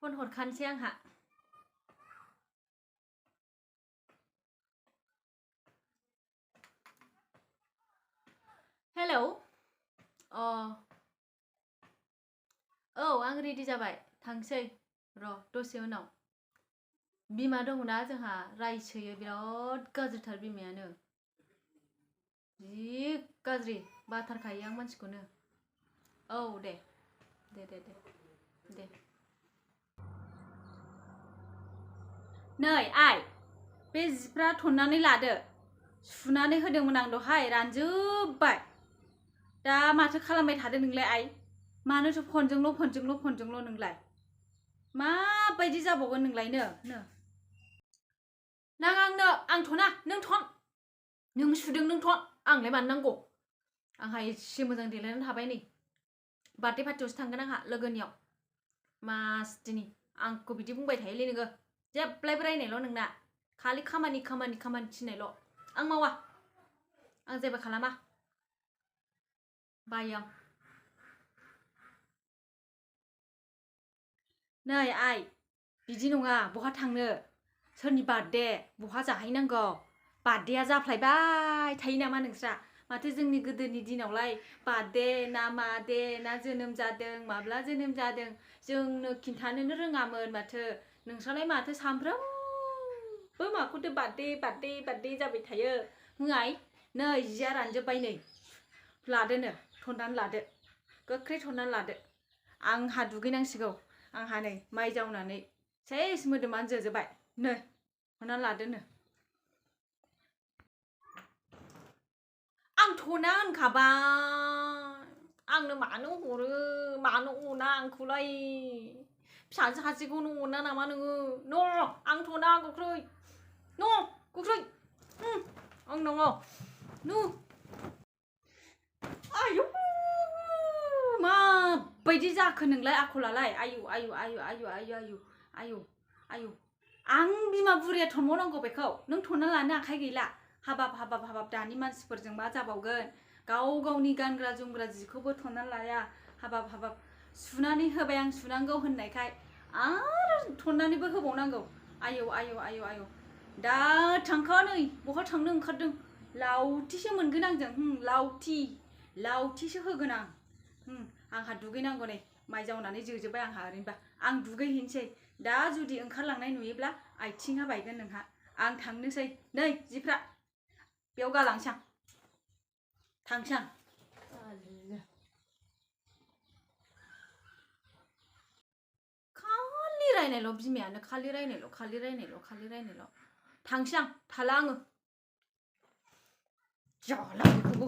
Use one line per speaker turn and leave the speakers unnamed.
phone हरखानोसै आंहा hello औ आं रेडि जाबाय थांसै र' दसे उनाव बिमा दङना जोंहा रायसोयो बिराद गाज्रिथार बिमायानो जि गाज्रि बाथारखायो आं मानसिखौनो औ दे नै आइ बे जिफ्रा थननानै लादो सुनानै होदोंमोन आं दहाय रानजोब्बाय दा माथो खालामबाय थादों नोंलाय आइ मानोथो फनजोंल' नोंलाय माबायदि जाबावगोन नोंलायनो नाङा आं थना नों थन नों सुदों नों थन आंलाय मानो नांगौ आंहा एसे मोजां देलायनानै थाबाय नै बार्थडे पार्टियावसो थांगोन आंहा लोगोनियाव मासदिनि आंखौ बिदि बुंबाय थायोलै नोङो जेब्लायबो रायनायल' नोंना खालि खामानि थिननायल' आं मावा आं जेबो खालामा बायो आं नै आइ बिदि नङा बहा थांनो सोरनि बार्थडे बहा जाहैनांगौ बार्थडेआ जाफ्लायबाय थायो नामा नोंस्रा माथो जोंनि गोदोनि दिनावलाय बार्थडे ना मादे ना जोनोम जादों माब्ला जोनोम जादों जोंनो खिन्थानोनो रोङामोन माथो नोंस्रालाय माथो सामफ्रामबो माखौथो बार्थडे जाबाय थायो आइ नै जिया रानजोब्बाय नै लादोनो थननानै लादो गोख्रै थननानै लादो आंहा दुगैनांसिगौ आंहा नै माइ जावनानै सेस मोदोमानो जोजोबबाय नै थननानै लादोनो आं थना होनखाबाय आंनो मानो हरो मानो अना आंखौलाय फिसाजो सासेखौनो अना नामा नोङो न' आं थना गोख्रै आं नङा आयु माबायदि जाखो नोंलाय आखलालाय आयु आं बिमा बुरिया थनबावनांगौ बेखौ नों थनना लानो आखाइ गैला हाबाब दानि मानसिफोरजों मा जाबावगोन गावनि गानग्रा जोमग्रा जिखौबो थनना लाया हाबाब सुनानै होबाय आं सुनांगौ होननायखाय आरो थननानैबो होबावनांगौ आयौ दा थांखा नै बहा थांनो ओंखारदों लावथिसो मोनगोन आंजों लावथिसो होगोन आंहा दुगैनांगौ नै माइ जावनानै जोजोबबाय आंहा ओरैनोबा आं दुगैहैनोसै दा जुदि ओंखारलांनाय नुयोब्ला आथिङा बायगोन नोंहा आं थांनोसै नै जिफ्रा बेयाव गालांसै आं थांसै आं खालि रायनायल' बिमायानो खालि रायनायल' थांसै आं थाला आङो जाला बेखौबो